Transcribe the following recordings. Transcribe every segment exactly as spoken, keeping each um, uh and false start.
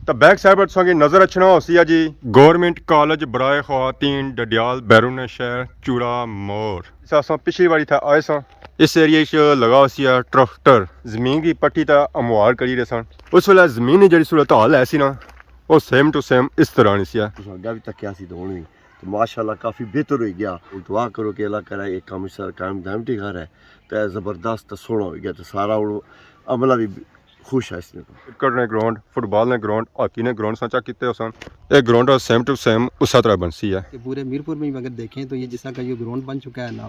تے بیک سائیڈ پر تساں کی نظر اچھنا ہوسی ہے جی، گورنمنٹ کالج برائے خواتین ڈڈیال بیرون شہر چوڑا موڑ۔ اس اساں پچھلی واری تھا آئے ساں، اس ایریے اچ لگا ہوسی ہے ٹریکٹر، زمین کی پٹی تے ہموار کری رہے سن۔ اس ویلے زمین نی جڑی صورت حال ہے سی نا، وہ سیم ٹو سیم اس طرح نی سی ہے۔ تساں اگے بھی تکیا سی تو ہن بھی، تو ماشاءاللہ کافی بہتر ہوئی گیا۔ ہن دعا کرو کہ اللہ کرے یہ کام اس طرح قائم دائم ٹھیک رہے، تے زبردست تے سوہنا ہوئی گیا، تے سارا ہن عملہ بھی خوش ہے اس نے۔ کرکٹ نے گراؤنڈ، فٹ بال نے گراؤنڈ، ہاکی نے گراؤنڈ ساں چیک کیتے ہوسن۔ اے گراؤنڈ سیم ٹو سیم اسا طرح بنسی ہے۔ کہ پورے میرپور میں اگر دیکھیں تو یہ جس طرح کا یہ گراؤنڈ بن چکا ہے نا،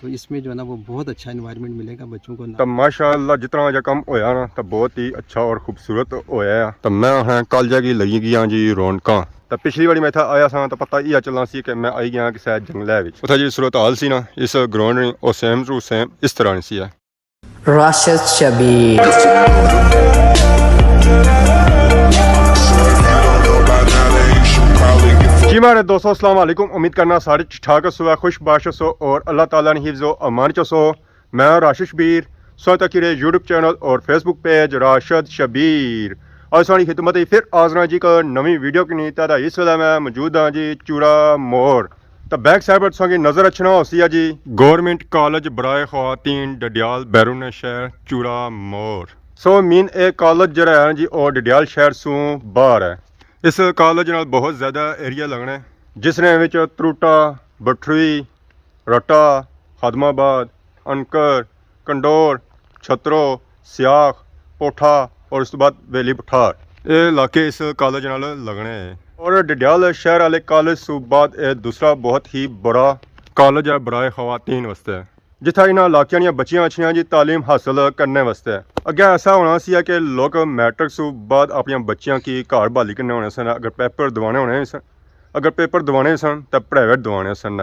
تو اس میں جو ہے نا وہ بہت اچھا انوائرمنٹ ملے گا بچوں کو۔ تو ماشاءاللہ جتنا جا کم ہویا نا تو بہت ہی اچھا اور خوبصورت ہویا ہے۔ تو میں ہاں کل جا کی لگی گیا جی رونقاں۔ تو پچھلی واری میں اتھا آیا سا تو پتہ یہ چلنا سی کہ میں آئی گیا کسے جنگلے وچ۔ اتھا جی صورت حال سی نا اس گراؤنڈ نی، او سیم ٹو سیم اس طرح نی سی ہے۔ راشد شبیر۔ جی مہاڑے دوستو، السلام علیکم۔ امید کرنا سارے ٹھیک ٹھاک ہسو، خوش باش ہسو اور اللہ تعالیٰ نے حفظ و امان چ ہسو۔ میں راشد شبیر، سو تک رہے یوٹیوب چینل اور فیس بک پیج راشد شبیر۔ اور ساری خدمت ہی پھر حاضر ہاں جی ایک نویں ویڈیو کی نیتا دا۔ اس ویلے میں موجود ہاں جی چوڑا موڑ۔ تو بیک سائیڈ پر تساں کی نظر اچھنا ہوسی ہے جی، گورنمنٹ کالج برائے خواتین ڈڈیال بیرون شہر چوڑا موڑ۔ سو مین اے کالج جڑا ہے جی، او ڈڈیال شہر سوں باہر ہے۔ اس کالج نال بہت زیادہ ایریا لگنے، جس نے وچ تروٹا، بٹھری، رٹا، خادم آباد، انکر، کنڈور، چھترو، سیاخ، پوٹھا اور اس تو بعد ویلی پٹھار۔ اے علاقے اس کالج نال لگنے ہیں۔ اور ڈڈیال شہر والے کالج سوں بعد اے دوسرا بہت ہی بڑا کالج ہے برائے خواتین واسطے، جتھا انہاں علاقیاں دیاں بچیاں اچھیاں جی تعلیم حاصل کرنے واسطے۔ اگے ایسا ہونا سی کہ لوک میٹرک سوں بعد اپنیاں بچیاں کی گھر بھالی کرنے ہونے سن، اگر پیپر دوانے ہونے سن، اگر پیپر دوانے سن تاں پرائیویٹ دوانے سن۔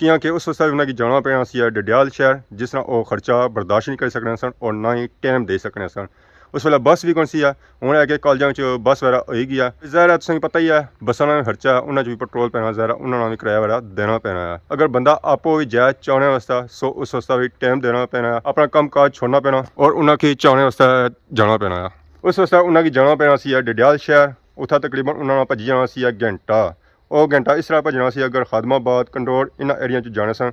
کیاں کہ اس واسطے انہاں کی جانا پینا سی ڈڈیال شہر، جس طرح او خرچہ برداشت نہیں کر سکنے سن اور نہ ہی ٹائم دے سکنے سن۔ اس ویلے بس بھی کون سی ہے، ہن ہے کہ کالجاں وچ بس وغیرہ ہوئی گیا۔ ظاہر ہے تساں کی پتہ ہی ہے، بساں نا خرچہ ہے، انہاں چ بھی پٹرول پینا، ظاہر ہے انہاں نا بھی کرایہ وغیرہ دینا پینا ہے۔ اگر بندہ آپو بھی جائے چانے واسطے، سو اس واسطے بھی ٹائم دینا پینا ہے، اپنا کم کاج چھوڑنا پینا اور انہاں کی چانے واسطے جانا پینا ہے۔ اس واسطے انہاں کی جانا پینا سی ہے ڈڈیال شہر، اتھا تقریباً انہاں نا بھجی جانا سی ہے گھنٹہ۔ او گھنٹہ اس طرح بھجنا سی، اگر خادم آباد، کنڈور انہاں ایریاں چ جانے سن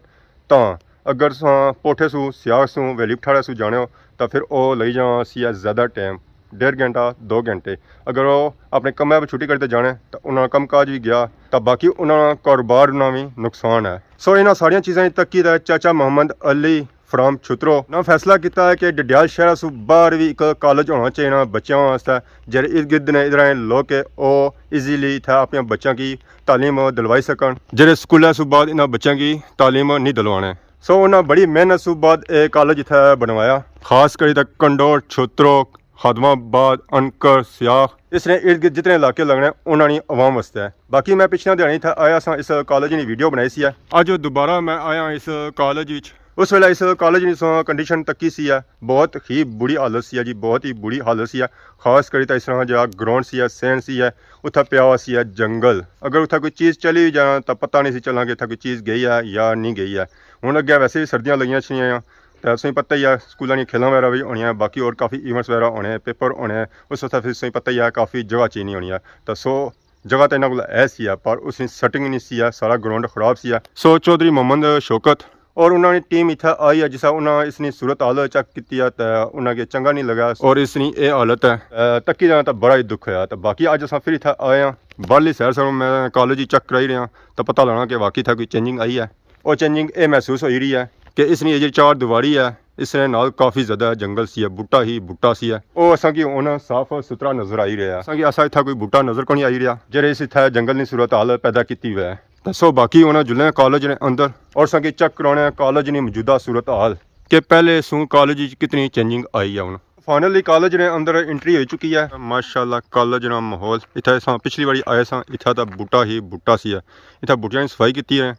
تاں۔ اگر تساں پوٹھے سوں، سیاخ سوں، ویلی پٹھارے سوں جانے ہو تاں پھر او لئی جانا سی زیادہ ٹائم، ڈیڑھ گھنٹہ، دو گھنٹے۔ اگر او اپنے کمے پر چھٹی کری تے جانے تاں انہاں نا کم کاج بھی گیا، تاں باقی انہاں نا کاروبار نا بھی نقصان ہے۔ سو انہاں ساریاں چیزاں کی تکی تے چاچا محمد علی فرام چھترو نا فیصلہ کیتا ہے کہ ڈڈیال شہر سوں باہر بھی ایک کالج ہونا چاہیے نا بچیاں واسطے، جیہڑے ارد گرد نے ادھر لوک ہے، او ایزیلی اتھا اپنے بچیاں کی تعلیم دلوائی سکن، جیہڑے سکولے سوں بعد انہاں بچیاں کی تعلیم نہیں دلوانے۔ سو انہاں بڑی محنت سوں بعد اے کالج اتھا بنوایا، خاص کری تے کنڈور، چھترو، خادم آباد، انکر، سیاخ، اس نے ارد گرد جتنے علاقے لگنے انہاں نی عوام واسطے ہے۔ باقی میں پچھلے دیہاڑی اتھا آیا سا، اس کالج نی ویڈیو بنائی سی ہے۔ اج دوبارہ میں آیا اس کالج وچ۔ اس ویلے اس کالج نی سو کنڈیشن تکی سی ہے، بہت ہی بری حالت سی ہے جی، بہت ہی بری حالت سی ہے۔ خاص کری تے اس طرح جا گراؤنڈ سی ہے، سینڈ سی ہے، اتھا پیا ہوا سی ہے جنگل۔ اگر اتھا کوئی چیز چلی بھی جانا تاں پتہ نہیں سی چلنا کہ اتھا کوئی چیز گئی ہے یا نہیں گئی ہے۔ ہن اگے ویسے بھی سردیاں لگیاں چھیاں، تے تساں پتہ ہی ہے سکولاں نی کھیلاں وغیرہ بھی ہونیاں، باقی اور کافی ایونٹس وغیرہ ہونے، پیپر ہونے، اس واسطے پھر تساں پتہ ہی ہے کافی جگہ چینی ہونی ہے۔ تے سو جگہ تے انہاں کول ہے سی ہے، پر اس نی سیٹنگ نہیں سی ہے، سارا گراؤنڈ خراب سی ہے۔ سو چوہدری محمد شوکت اور انہاں نی ٹیم اتھا آئی ہے، جسا انہاں اس نی صورت حال چیک کیتی ہے تے انہاں کی چنگا نہیں لگا اور اس نی اے حالت ہے۔ اے تکی جانا تے بڑا ہی دکھ ہویا۔ تے باقی اج اساں پھر اتھا آئے ہاں، باہرلی سیر ساروں میں کالج ہی چیک کرائی رہے ہاں، تے پتہ لگنا کہ واقعی اتھا کوئی چینجنگ آئی ہے۔ او چینجنگ اے محسوس ہوئی رہی ہے کہ اس نی اے جیہڑی چار دیواری ہے، اس نے نال کافی زیادہ جنگل سی ہے، بوٹا ہی بوٹا سی ہے۔ او اساں کی ہن صاف ستھرا نظر آئی رہیا ہے۔ اساں کی ایسا اتھا کوئی بوٹا نظر کونی آئی رہیا، جیہڑے اس اتھا جنگل نی صورت حال پیدا کیتی ہوئی ہے۔ تے سو باقی ہن جلنے کالج نے اندر اور اساں کی چیک کرانے کالج نی موجودہ صورت حال کہ پہلے سوں کالج وچ کتنی چینجنگ آئی ہے ہن۔ فائنلی کالج نے اندر انٹری ہوئی چکی ہے۔ ماشاءاللہ کالج نا ماحول اتھا اساں پچھلی واری آئے ساں، اتھا تاں بوٹا ہی بوٹا سی ہے۔ اتھا بوٹیاں نی صفائی کیتی ہے۔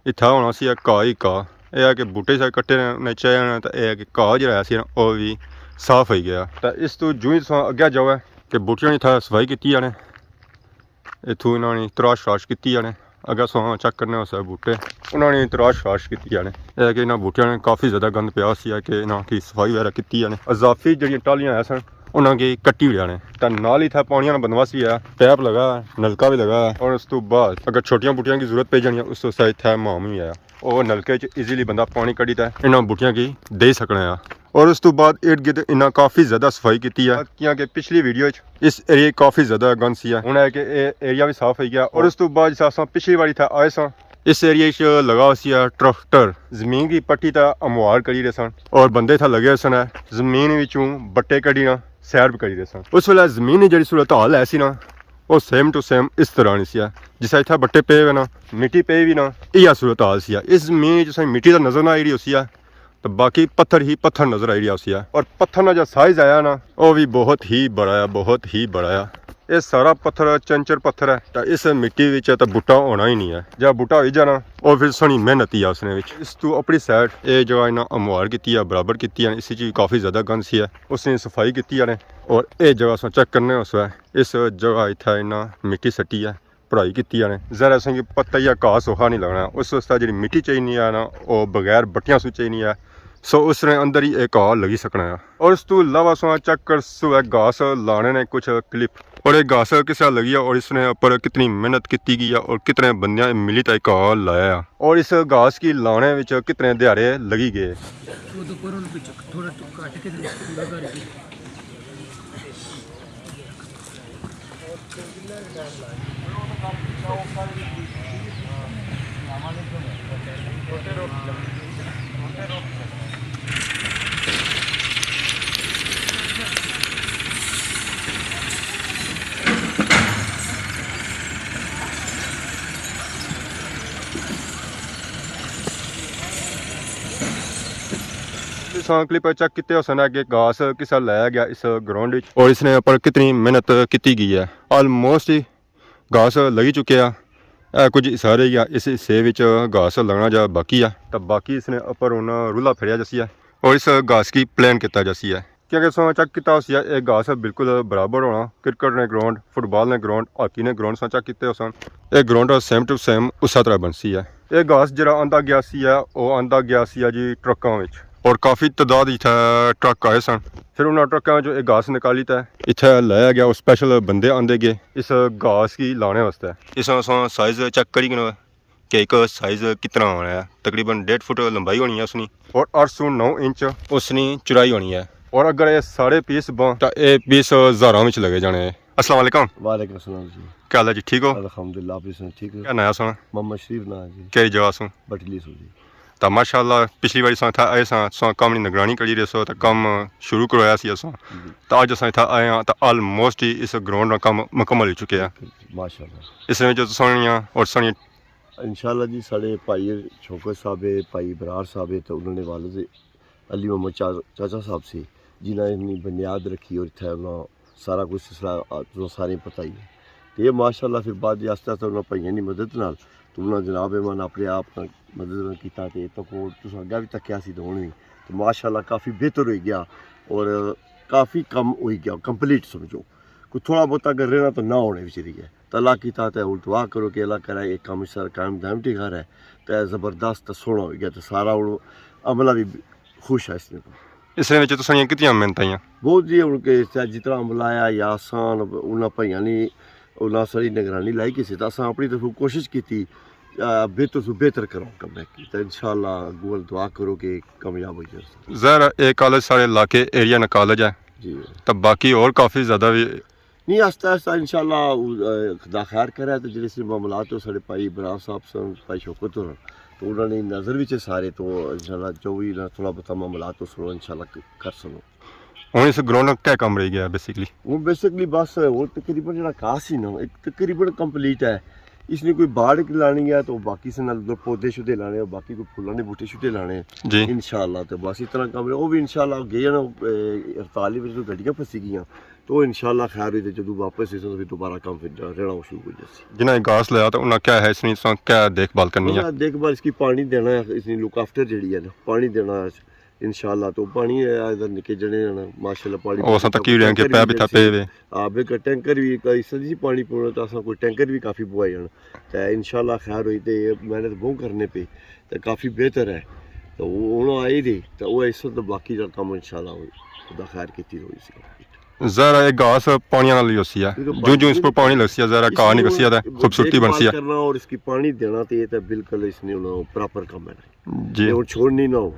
اتھا ہونا سی گھاہ ہی گھاہ۔ اے ہے کہ بوٹے سارے کٹے نے، انہیں چاہے نے، تے اے ہے کہ گھاہ جیہڑا ہے سی نا، او وی صاف ہوئی گیا۔ تے اس تو جوں ہی تساں اگے جاؤ ہے کہ بوٹیاں نی اتھا صفائی کیتی ہے نے، اتھوں انہاں نی تراش شراش کیتی ہے نے۔ اگے تساں چیک کرنے ہوسے بوٹے، انہاں نی تراش شراش کیتی ہے نے۔ اے ہے کہ انہاں بوٹیاں نے کافی زیادہ گند پیا سی ہے کہ انہاں کی صفائی وغیرہ کیتی ہے نے۔ اضافی جیہڑیاں ٹاہلیاں ہے سن، انہاں کی کٹی وڑیا نے۔ تے نال ہی اتھے پانی نا بندوبست وی ہے، پیپ لگا ہے، نلکا وی لگا ہے۔ اور اس تو بعد اگر چھوٹیاں بوٹیاں کی ضرورت پئی جانی ہے، اس واسطے اتھے مام وی آیا، او نلکے چ ایزیلی بندہ پانی کڈی تے انہاں بوٹیاں کی دے سکنا ہے۔ اور اس تو بعد ارد گرد انہاں کافی زیادہ صفائی کیتی ہے، کیونکہ پچھلی ویڈیو چ اس ایریے کافی زیادہ گند سی ہے۔ ہن ہے کہ اے ایریا وی صاف ہوئی گیا۔ اور اس تو بعد جس اساں پچھلی واری اتھے آئے ساں، اس ایریے چ لگا ہویا سی ہے ٹریکٹر، زمین کی پٹی تے ہموار کری رہے سن، اور بندے اتھے لگے ہوئے سن زمین وچوں بٹے کڈی نا سیر بھی کری رہے سن۔ اس ویلے زمین نی جڑی صورت حال ہے سی نا، او سیم ٹو سیم اس طرح نی سی ہے۔ جس اتھے بٹے پے ہوئے نا، مٹی پئی وی نا، ایہا صورت حال سی ہے۔ اس زمین وچ تساں مٹی تے نظر نہ آئی رہی ہوسی ہے، تے باقی پتھر ہی پتھر نظر آئی رہیا ہوسی ہے۔ اور پتھر نا جو سائز آیا نا، او وی بہت ہی بڑا ہے، بہت ہی بڑا ہے۔ اے سارا پتھر چنچر پتھر ہے، تے اس مٹی وچ تے بوٹا ہونا ہی نہیں ہے۔ جے بوٹا ہوئی جانا، او پھر سوہنی محنت ہی ہے اس نے وچ۔ اس تو اپنی سائیڈ اے جگہ انہاں ہموار کیتی ہے، برابر کیتی ہے، اس وچ وی کافی زیادہ گند سی ہے، اس نے صفائی کیتی ہے نے۔ اور اے جگہ اساں چیک کرنے اس ویلے، اس جگہ اتھے انہاں مٹی سٹی ہے، پڑھائی کیتی ہے نے۔ ظاہر ہے اساں کی پتہ ہی ہے گھاس اوکھا نہیں لگنا، اس واسطے جڑی مٹی چاہیے ہے نا، او بغیر بٹیاں سو چاہیے ہے۔ سو اس نے اندر ہی ایک گھاہ لگی سکنا ہے۔ اور اس تو علاوہ اساں چیک کرسو ہے گھاس لانے نے کچھ کلپ، اور ایک گھاس کس طرح لگی ہے اور اس نے اوپر کتنی محنت کیتی گئی ہے اور کتنے بندیاں ملی تے ایک گھاہ لایا ہے، اور اس گھاس کی لانے وچ کتنے دیہاڑے لگی گئے۔ تساں کلپ چیک کیتے ہوسن کہ گھاس کس طرح لایا گیا اس گراؤنڈ وچ، اور اس نے اوپر کتنی محنت کیتی گئی ہے۔ آلموسٹ ہی گھاس لگی چکے آ۔ اے کچھ حصہ رہ گیا، اس حصے وچ گھاس لگنا جا باقی آ۔ تے باقی اس نے اوپر ہن رولا پھیریا جاسی ہے اور اس گھاس کی پلین کیتا جاسی ہے۔ کیونکہ اساں چیک کیتا ہوسی ہے، اے گھاس بالکل برابر ہونا۔ کرکٹ نے گراؤنڈ، فٹ بال نے گراؤنڈ، ہاکی نے گراؤنڈ اساں چیک کیتے ہوسن۔ اے گراؤنڈ سیم ٹو سیم اسے طرح بنسی ہے۔ اے گھاس جڑا آندا گیا سی ہے، او آندا گیا سی ہے جی ٹرکاں وچ، اور کافی تعداد اتھے ٹرک آئے سن۔ پھر انہاں ٹرکاں وچوں اے گھاس نکالی تے اتھے لایا گیا، اور سپیشل بندے آندے گئے اس گھاس کی لانے واسطے۔ اس اساں سائز چیک کری گنا کہ ایک سائز کتنا ہونا ہے، تقریباً ڈیڑھ فٹ لمبائی ہونی ہے اس نی، اور اٹھ سو نو انچ اس نی چوڑائی ہونی ہے۔ اور اگر اے سارے پیس بن تاں اے پیس ہزاراں وچ لگے جانے ہیں۔ السلام علیکم۔ وعلیکم السلام جی۔ کیا حال ہے جی، ٹھیک ہو؟ الحمدللہ، آپ سناؤ، ٹھیک ہو؟ کیا ناں ہے ساں؟ محمد شریف ناں ہے جی۔ کیڑی جگہ سوں؟ بٹلی سوں جی۔ تاں ماشاءاللہ، پچھلی واری ساں تھا آئے ساں، ساں کم نی نگرانی کری رہے سو، تاں کم شروع کروایا سی اساں۔ جی۔ تاں اج اساں اتھا آئے ہاں، تاں آلموسٹ ہی اس گراؤنڈ نا کم مکمل ہو چکے ہیں۔ ماشاءاللہ۔ اس نے جو سوہنیاں اور سوہنیاں انشاءاللہ جی، ساڑے بھائی شوکت صاحب ہے، بھائی برار صاحب ہے، تو انہوں نے والد علی محمد چا-، چاچا صاحب سے، جنہاں نے بنیاد رکھی اور اتھا انہاں سارا کچھ سلسلہ، آ، تساں سارے پتہ ہی ہے۔ تے اے ماشاءاللہ پھر بعد آہستہ آہستہ انہاں بھائیاں دی مدد نال، تو انہاں جناب ایمان اپنے آپ نال مدد نال کیتا، تے اتھا کو تساں اگے بھی تکیا سی تو ہن وی۔ تو ماشاءاللہ کافی بہتر ہوئی گیا اور کافی کم ہوئی گیا، کمپلیٹ سمجھو۔ کوئی تھوڑا بہت اگر رہنا تو نہ ہونے وچ رہی ہے۔ تے اللہ کیتا تے ہن دعا کرو کہ اللہ کرے اے کم اس طرح قائم دائم ٹھیکا رہے۔ تے زبردست تے سوہنا ہوئی گیا تے سارا ہن عملہ بھی خوش ہے اس نے۔ اس نے وچ تساں نیاں کتنیاں محنتاں آئیاں؟ بہت جی، ہن کہ اس طرح جتنا عملہ آیا یا آسان، انہاں بھائیاں نے، انہاں ساری نگرانی لائی کسی تے اساں اپنی طرفوں کوشش کیتی، آ، بہتر سوں بہتر کرو کم ہے۔ تے انشاءاللہ اگوں دعا کرو کہ کامیاب ہوئی جائے۔ ظاہر ہے، اے کالج سارے علاقے ایریا نا کالج ہے۔ جی۔ تے باقی اور کافی زیادہ بھی نہیں، آہستہ آہستہ انشاءاللہ، آ، خدا خیر کرے تے جیڑے سے معاملات تو ساڑے بھائی برار صاحب سن، بھائی شوکت ہور، تو انہاں نے نظر وچ سارے تو انشاءاللہ جو بھی نہ تھوڑا بہت معاملات تو سنو انشاءاللہ ک-، کر سنو۔ ہن اس گراؤنڈ نا کیا کم رہ گیا بیسیکلی؟ ہن بیسیکلی بس ہن تقریباً جیڑا گھاس سی نا، ایک تقریباً کمپلیٹ ہے۔ اس نے کوئی باڑ لانی ہے تو باقی سے نال ادھر پودے شودے لانے، باقی کوئی پھلاں نے بوٹے شوٹے لانے۔ جی۔ انشاءاللہ تو بس اتنا کم ہے۔ وہ بھی انشاءاللہ گئے نا، اے، ہڑتال وچ تو گڈیاں پھسی گئیاں۔ تو انشاءاللہ خیر ہوئی تے جدوں واپس اس تے دوبارہ کم پھر جا-، رہنا شروع ہو جاسی۔ جنہاں نے گھاس لایا تے انہاں کیا ہے اس نے، اس طرح کیا دیکھ بھال کرنی ہے؟ انہاں دیکھ بھال اس کی پانی دینا ہے، اس نے لک آفٹر جیڑی ہے نا، پانی دینا ہے انشاءاللہ۔ تو پانی ہے ادھر نکے جنے ہیں نا، ماشاءاللہ پانی او اساں تکی رہے ہیں کہ ٹینکر پیپ بھی اتھا پے وے۔ ہاں، بے ٹینکر بھی کئی سدی پانی پونا تو اساں کوئی ٹینکر بھی کافی بوائی ہن۔ تے انشاءاللہ خیر ہوئی تے یہ محنت بہت کرنے پے تے کافی بہتر ہے۔ تو وہ ہن آئی دی تے وہ اس تو باقی دا کم انشاءاللہ خدا خیر کیتی رہی سی۔ ظاہر ہے، یہ گھاس پانی نال ہی ہوسی ہے۔ کیونکہ جو جو اس پر پانی لگسی ہے، ظاہر ہے، اس گھاہ نہیں کو گسی ہے، تے خوبصورتی دیکھ بھال بنسی ہے۔ کرنا اور اس کی پانی دینا، تے یہ تے بالکل اس نے ہونا پراپر کام ہے۔ جی۔ یہ ہن چھوڑنی نہ ہو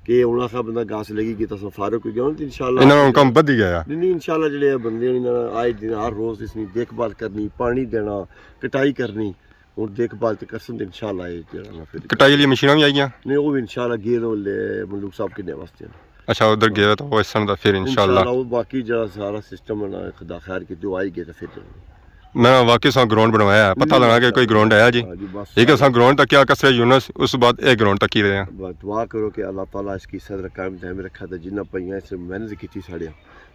کہ ہن آخا بندہ گھاس لگی گئی تو اساں فارغ ہو گیا، ہن تے انشاءاللہ انہاں نا کم بدھی گیا۔ نہیں، نہیں، انشاءاللہ جڑے بندے ہن، انہاں نا آئے دن ہر روز اس نی دیکھ بھال کرنی، پانی دینا، کٹائی کرنی۔ ہن دیکھ بھال تے کرسن تے انشاءاللہ یہ جڑا نا پھر کٹائی والی مشیناں بھی آئی گیاں؟ نہیں، وہ بھی انشاءاللہ گئے تے وہ لے ملوک صاحب کنے واسطے۔ اچھا، ادھر گئے تو وہ اس طرح دا پھر انشاءاللہ۔ انشاءاللہ وہ باقی جڑا سارا سسٹم ہے نا، خدا خیر کی دعا ہی گئے تو پھر جانا۔ میں واقعی ساں گراؤنڈ بنوایا ہے، پتہ نہیں، لگا کہ کوئی گراؤنڈ ہے جی۔ ہاں جی، بس۔ ایک اساں گراؤنڈ تکیا قصر یونس، اس بعد ایک گراؤنڈ تکی رہے ہیں۔ بس دعا کرو کہ اللہ تعالیٰ اس کی صدر قائم دائم رکھا، تے جنہاں پئیاں اس محنت کیتی ساڑے،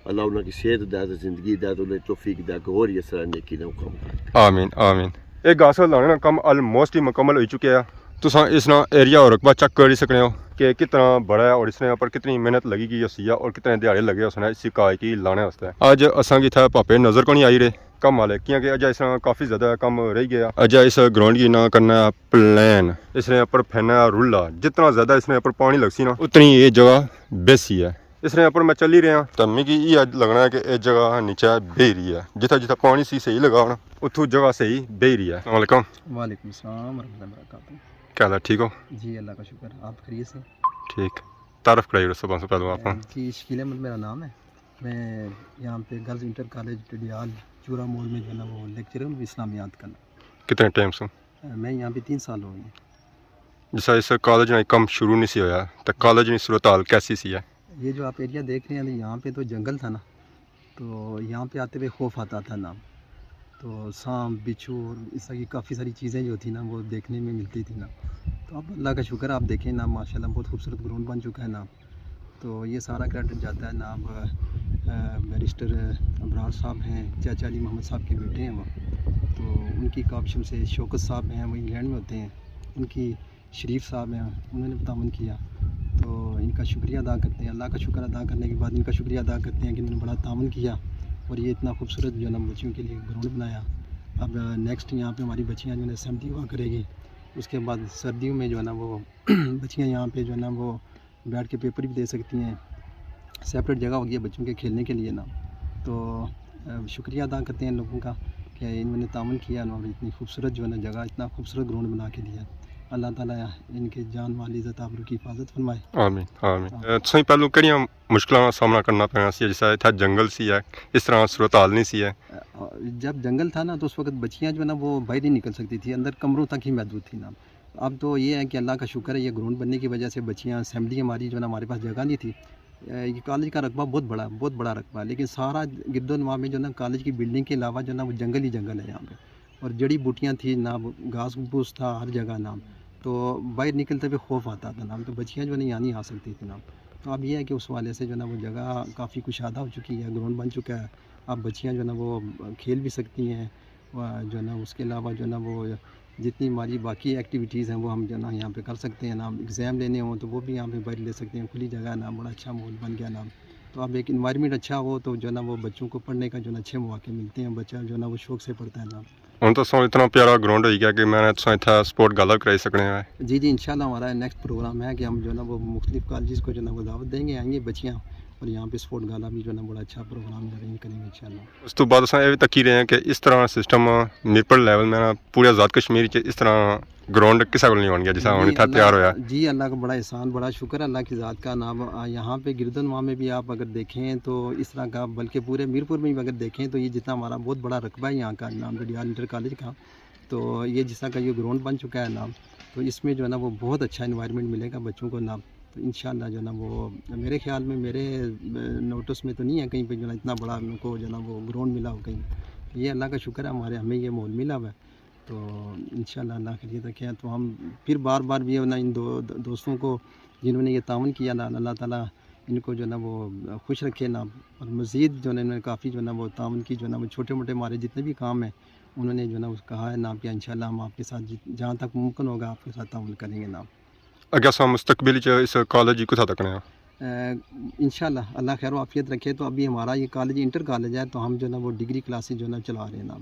اللہ انہاں کی صحت دے، زندگی دے، انہاں توفیق دے کہ اور یہ سارا نیکی دا کم کرے۔ آمین، آمین۔ ایک گھاس لانے نا کم آلموسٹ ہی مکمل ہوئی چکیا ہے۔ تساں اس نا ایریا اور رقبہ چیک کری سکنے ہو کہ کتنا بڑا ہے اور اس نے اوپر کتنی محنت لگی گئی ہوسی ہے اور کتنے دیہاڑے لگے ہوسن اسی گھاہ کی لانے واسطے۔ اج اساں کی اتھے پاپے نظر کونی آئی رہے کم والے، کیونکہ اجے اس نا کافی زیادہ کم رہ گیا۔ اجے اس گراؤنڈ کی نہ کرنا پلین، اس نے اوپر پھیرنا رلا، جتنا زیادہ اس نے اوپر پانی لگسی نا، اتنی یہ جگہ بیسی ہے۔ اس نے اوپر میں چلی رہا تاں میکی یہ لگنا ہے کہ یہ جگہ نیچے بہی رہی ہے، جتھا جتھا پانی سی صحیح لگا ہونا، اتھوں جگہ صحیح بہی رہی ہے۔ السلام علیکم۔ وعلیکم السلام ورحمۃ اللہ وبرکاتہ۔ کیا حال ہے؟ ٹھیک ہو؟ جی، اللہ کا شکر، آپ خیریت سے؟ ٹھیک۔ تعارف کرائی رہے سب سے پہلے آپ۔ جی، شکیل احمد میرا نام ہے۔ میں یہاں پہ گرلز انٹر کالج ٹڈیال چورا موڑ میں جو ہے نا وہ لیکچرر ہوں اسلامیات کا۔ کتنے ٹائم سے؟ میں یہاں پہ تین سال ہو گئے ہیں۔ جسا اس کالج نا کم شروع نہیں سی ہویا تو کالج نی صورتحال کیسی سی ہے؟ یہ جو آپ ایریا دیکھ رہے ہیں، یہاں پہ تو جنگل تھا نا، تو یہاں پہ آتے ہوئے خوف آتا تھا نا۔ تو سانپ، بچھو اور اس طرح کی کافی ساری چیزیں جو تھی نا، وہ دیکھنے میں ملتی تھی نا۔ تو اب اللہ کا شکر ہے، آپ دیکھیں نا، ماشاءاللہ بہت خوبصورت گراؤنڈ بن چکا ہے نا۔ تو یہ سارا کریڈٹ جاتا ہے نا اب، آ، بیرسٹر ابرار صاحب ہیں، چاچا علی محمد صاحب کے بیٹے ہیں وہ۔ تو ان کی کاوشوں سے، شوکت صاحب ہیں، وہ انگلینڈ میں ہوتے ہیں، ان کی شریف صاحب ہیں، انہوں نے تعاون کیا، تو ان کا شکریہ ادا کرتے ہیں۔ اللہ کا شکر ادا کرنے کے بعد ان کا شکریہ ادا کرتے ہیں کہ انہوں نے بڑا تعاون کیا اور یہ اتنا خوبصورت جو ہے نا بچیوں کے لیے گراؤنڈ بنایا۔ اب نیکسٹ یہاں پہ ہماری بچیاں جو ہے نا اسمبلی ہوا کرے گی، اس کے بعد سردیوں میں جو ہے نا وہ بچیاں یہاں پہ جو ہے نا وہ بیٹھ کے پیپر بھی دے سکتی ہیں۔ سیپریٹ جگہ ہوگی ہے بچوں کے کھیلنے کے لیے نا۔ تو، آ، شکریہ ادا کرتے ہیں لوگوں کا کہ انہوں نے تعاون کیا نا اور اتنی خوبصورت جو ہے نا جگہ، اتنا خوبصورت گراؤنڈ بنا کے دیا۔ اللہ تعالیٰ ان کے جان مال عزت آبرو کی حفاظت فرمائے۔ آمین، آمین۔ آمین۔ اے، تساں پہلو کہڑیاں مشکلاں نا سامنا کرنا پینا سی، جس طرح اتھا جنگل سی ہے، اس طرح صورتحال نہیں سی ہے؟ آ، جب جنگل تھا نا تو اس وقت بچیاں جو ہے نا وہ باہر نہیں نکل سکتی تھی، اندر کمروں تک ہی محدود تھی نا۔ اب تو یہ ہے کہ اللہ کا شکر ہے، یہ گراؤنڈ بننے کی وجہ سے بچیاں، اسمبلی ہماری جو ہے نا، ہمارے پاس جگہ نہیں تھی۔ اے، یہ کالج کا رقبہ بہت بڑا، بہت بڑا رقبہ ہے، لیکن سارا گرد و نواح میں جو ہے نا، کالج کی بلڈنگ کے علاوہ جو ہے نا، وہ جنگل ہی جنگل ہے یہاں پہ۔ اور جڑی بوٹیاں تھی نا، گھاس پھوس تھا ہر جگہ نا، تو باہر نکلتے ہوئے خوف آتا تھا نا، تو بچیاں جو ہے نا، یہاں نہیں آ سکتی تھی نا۔ تو اب یہ ہے کہ اس حوالے سے جو ہے نا، وہ جگہ کافی کشادہ ہو چکی ہے، گراؤنڈ بن چکا ہے، اب بچیاں جو ہے نا، وہ کھیل بھی سکتی ہیں۔ و جو ہے نا، اس کے علاوہ جو ہے نا، وہ جتنی ہماری باقی ایکٹیویٹیز ہیں، وہ ہم جو ہے نا، یہاں پہ کر سکتے ہیں نا۔ ایگزام لینے ہوں تو وہ بھی یہاں پہ باہر لے سکتے ہیں، کھلی جگہ ہے نا، بڑا اچھا ماحول بن گیا نا۔ تو اب ایک انوائرمنٹ اچھا ہو تو جو ہے نا، وہ بچوں کو پڑھنے کا جو ہے نا، اچھے مواقع ملتے ہیں، بچہ جو ہے نا، وہ شوق سے پڑھتا ہے نا۔ ہن تو سو اتنا پیارا گراؤنڈ ہوئی گیا کہ میں نے تساں اتھا سپورٹ گالف کرائی سکنے ہیں۔ جی، جی، انشاءاللہ ہمارا نیکسٹ پروگرام ہے کہ ہم جو ہے نا، وہ مختلف کالجز کو جو ہے نا، وہ دعوت دیں گے، آئیں گے بچیاں، اور یہاں پہ سپورٹ گالا بھی جو ہے نا، بڑا اچھا پروگرام ارینج کریں گے انشاءاللہ۔ اس تو بعد اساں اے وی تکی رہے ہیں کہ اس طرح سسٹم میرپور لیول میں نا پورے آزاد کشمیر چ اس طرح گراؤنڈ کسے کول نہیں ہون گیا جسا ہن اتھا تیار ہویا۔ جی، اللہ کا بڑا احسان، بڑا شکر ہے اللہ کی ذات کا نام۔ آ، یہاں پہ گرد و نواح میں بھی آپ اگر دیکھیں تو اس طرح کا، بلکہ پورے میرپور میں بھی اگر دیکھیں تو یہ جتنا ہمارا بہت بڑا رقبہ ہے یہاں کا نام ڈڈیال انٹر کالج کا، تو یہ جس طرح کا یہ گراؤنڈ بن چکا ہے نام، تو اس میں جو ہے نا وہ بہت اچھا انوائرمنٹ ملے گا بچوں کو نام۔ تو انشاءاللہ جو ہے نا وہ میرے خیال میں، میرے، آ، نوٹس میں تو نہیں ہے کہیں پہ جو ہے نا اتنا بڑا ان کو جو ہے نا وہ گراؤنڈ ملا ہو کہیں۔ یہ اللہ کا شکر ہے، ہمارے، ہمیں یہ ماحول ملا ہوا ہے۔ تو انشاءاللہ اللہ خیریت رکھے۔ تو ہم پھر بار بار بھی ہے نا ان دو دوستوں کو جنہوں نے یہ تعاون کیا نا، اللہ تعالیٰ ان کو جو ہے نا وہ خوش رکھے نا، اور مزید جو ہے نا انہوں نے کافی جو ہے نا وہ تعاون کی، جو ہے نا وہ چھوٹے موٹے ہمارے جتنے بھی کام ہیں انہوں نے جو ہے نا کہا ہے نا کہ انشاءاللہ ہم آپ کے ساتھ جت-، جہاں تک ممکن ہوگا آپ کے ساتھ تعاون کریں گے نا۔ اگے اساں مستقبل چ اس کالج کی کتھا تکنے ہاں؟ اے، انشاءاللہ، اللہ خیر و عافیت رکھے۔ تو ابھی ہمارا یہ کالج انٹر کالج ہے، تو ہم جو ہے نا وہ ڈگری کلاسز جو ہے نا چلا رہے ہیں نا،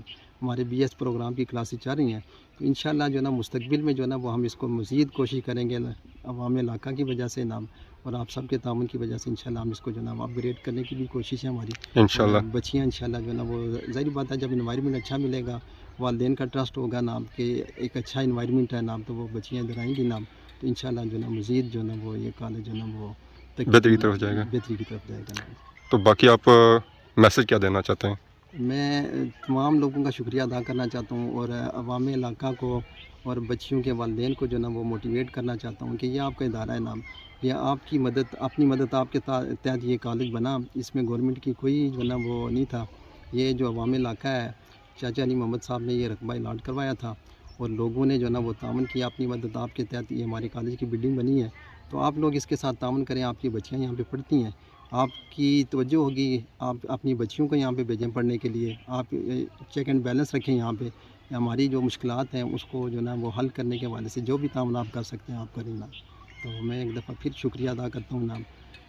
ہمارے بی ایس پروگرام کی کلاسز چل رہی ہیں۔ تو انشاءاللہ جو ہے نا مستقبل میں جو ہے نا وہ ہم اس کو مزید کوشش کریں گے عوام علاقہ کی وجہ سے نا، اور آپ سب کے تعاون کی وجہ سے انشاءاللہ ہم اس کو جو ہے نا اپ گریڈ کرنے کی بھی کوشش ہے ہماری۔ انشاءاللہ۔ اور بچیاں انشاءاللہ جو ہے نا وہ، ظاہری بات ہے، جب انوائرمنٹ اچھا ملے گا، والدین کا ٹرسٹ ہوگا نا آپ کے، ایک اچھا انوائرمنٹ ہے نا، تو وہ بچیاں ادھر آئیں گی نا، تو انشاءاللہ جو ہے نا مزید جو ہے نا وہ یہ کالج جو ہے نا وہ ترقی، بہتری کی طرف جائے گا۔ بہتری کی طرف جائے گا نا۔ تو باقی آپ میسج کیا دینا چاہتے ہیں؟ میں تمام لوگوں کا شکریہ ادا کرنا چاہتا ہوں اور عوام علاقہ کو اور بچیوں کے والدین کو جو ہے نا وہ موٹیویٹ کرنا چاہتا ہوں کہ یہ آپ کا ادارہ ہے نا، یہ آپ کی مدد، اپنی مدد آپ کے تا-، تحت یہ کالج بنا، اس میں گورنمنٹ کی کوئی جو ہے نا وہ نہیں تھا۔ یہ جو عوام علاقہ ہے، چاچا علی محمد صاحب نے یہ رقبہ الاٹ کروایا تھا اور لوگوں نے جو ہے نا وہ تعاون کیا، اپنی مدد آپ کے تحت یہ ہمارے کالج کی بلڈنگ بنی ہے۔ تو آپ لوگ اس کے ساتھ تعاون کریں، آپ کی بچیاں یہاں پہ پڑھتی ہیں، آپ کی توجہ ہوگی، آپ اپنی بچیوں کو یہاں پہ بھیجیں پڑھنے کے لیے، آپ چیک اینڈ بیلنس رکھیں یہاں پہ، ہماری جو مشکلات ہیں اس کو جو ہے نا وہ حل کرنے کے حوالے سے جو بھی تعاون آپ کر سکتے ہیں آپ کریں نا۔ تو میں ایک دفعہ پھر شکریہ ادا کرتا ہوں نا،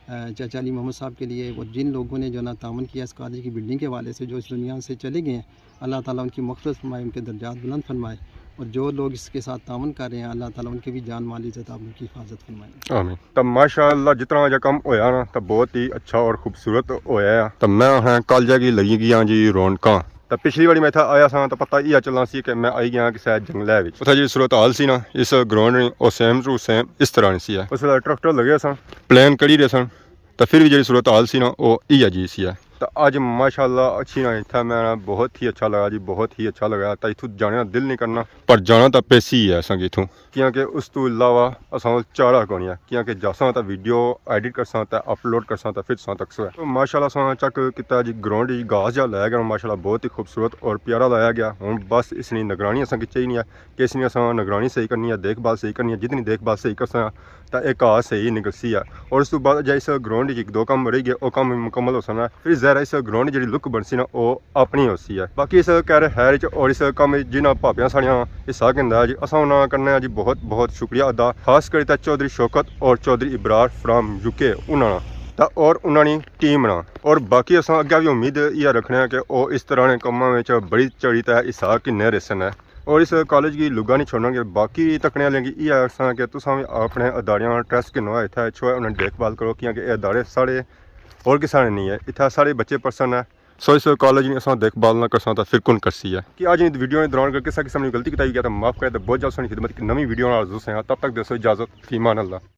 آ، چاچا علی محمد صاحب کے لیے اور جن لوگوں نے جو ہے نا تعاون کیا اس کالج کی بلڈنگ کے حوالے سے، جو اس دنیا سے چلے گئے ہیں، اللہ تعالیٰ ان کی مغفرت فرمائے، ان کے درجات بلند فرمائے، اور جو لوگ اس کے ساتھ تعاون کر رہے ہیں اللہ تعالیٰ ان کے بھی جان مال عزت آبرو کی حفاظت فرمائے۔ آمین۔ تو ماشاء اللہ جتنا جا کم ہویا نا تو بہت ہی اچھا اور خوبصورت ہویا ہے۔ تو میں ہاں کالجہ کی لگی گیا جی رونقاں۔ تو پچھلی واری میں اتھا آیا سا تو پتہ یہ چلنا سی کہ میں آئی گیا کسے جنگلے وچ۔ اتھا جی صورت حال سی نا اس گراؤنڈ نی، او سیم ٹو سیم اس طرح نی سی ہے۔ اس ویلے ٹریکٹر لگے سن، پلین کڑی رہے سن، تو پھر بھی جی صورت حال سی نا او ایہا جی سی ہے۔ تو اج ماشاءاللہ اچھی نا اتھا میں نا بہت ہی اچھا لگا جی، بہت ہی اچھا لگا۔ تو اتھوں جانے نا دل نہیں کرنا، پر جانا تو پیسی ہے اساں کی اتھوں، کیونکہ اس تو علاوہ اساں کول چارہ کونی ہے، کیونکہ جاساں تا ویڈیو ایڈٹ کرساں تے اپلوڈ کرساں تے پھر تساں تکسو ہے۔ تو ماشاءاللہ اساں چیک کیتا جی گراؤنڈ وچ گھاس جا لایا گیا، ماشاءاللہ بہت ہی خوبصورت اور پیارا لایا گیا۔ ہن بس اس نی نگرانی اساں کی چاہیے ہے کہ اس نی اساں نگرانی صحیح کرنی ہے، دیکھ بھال صحیح کرنی ہے، جتنی دیکھ بھال صحیح کرساں تاں اے گھاس صحیح نکلسی ہے۔ اور اس تو بعد جے اس گراؤنڈ وچ ایک دو کم رہ گئے، او کم مکمل ہوسن، پھر ظاہر ہے اس گراؤنڈ نی جیڑھی لک بنسی نا او اپنی ہوسی ہے۔ باقی اس خیر خیر وچ اور اس کم وچ جنہاں بھاپیاں ساڑیاں حصہ گھندا ہے جی، اساں انہاں کنے جی بہت بہت شکریہ ادا، خاص کر تے چوہدری شوکت اور چوہدری ابرار فرام یو کے انہاں نا، تے اور انہاں نی ٹیم نا۔ اور باقی اساں اگے بھی امید یہ رکھنے ہیں کہ او اس طرح نے کماں وچ بڑی چڑھی تے حصہ گھنے رہسن ہے۔ اور اس کالج کی لگا نہیں چھوڑنا کہ باقی تکنے والے کی یہ آخساں کہ تساں بھی اپنے اداریاں ٹرسٹ گھنو، اتھا اچھو ہے، انہاں دی دیکھ بھال کرو، کیونکہ یہ ادارے ساڑے اور کسے نے نہیں ہے، اتھا ساڑے بچے پڑھسن ہے۔ سو اس کالج نی اساں دیکھ بھال نہ کرساں تاں پھر کون کرسی ہے؟ کہ اج نی ویڈیو نے دوران اگر کسا قسم نی غلطی کیتی گیا تاں معاف کرے، تاں بہت جلد ساڑی خدمت ایک نویں ویڈیو نال حاضر ہوساں۔ تب تک دیسو اجازت، فی امان اللہ۔